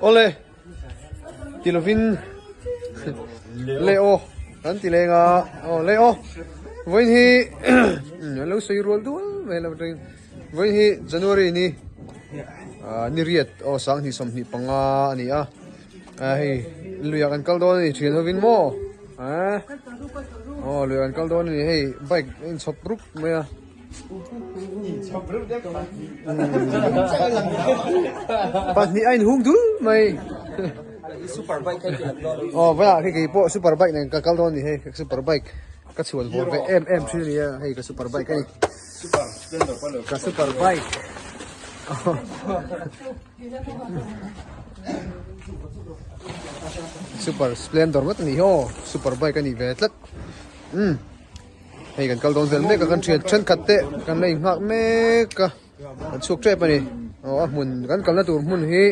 Awle ti lovin le aw kan ti leng a aw le aw vawiin hi an lo sawi rual dual mai lo atangin vawiin hi January ni ah ni riat aw 2025 a ni a ah hei luiah kan kal dawn a ni thian hovin maw ah aw luiah kan kal dawn a ni hei bike a inchhawp rup mai a. Pahnih a inhung dul mai. Aw vawiah khi kei pawh super bike nen ka kal dawn a ni hei super bike ka chhuan vawr ve em em thin a ni a hei ka super bike a ni. Ka super bike. Super splendor ngawt a ni hi aw super bike a ni ve tlat. Umm. Hei kan kal dawn vel mek a kan thian thenkhat te kan la inghak mek a kan chhuak tep a ni aw a hmun kan kalna tur hmun hi.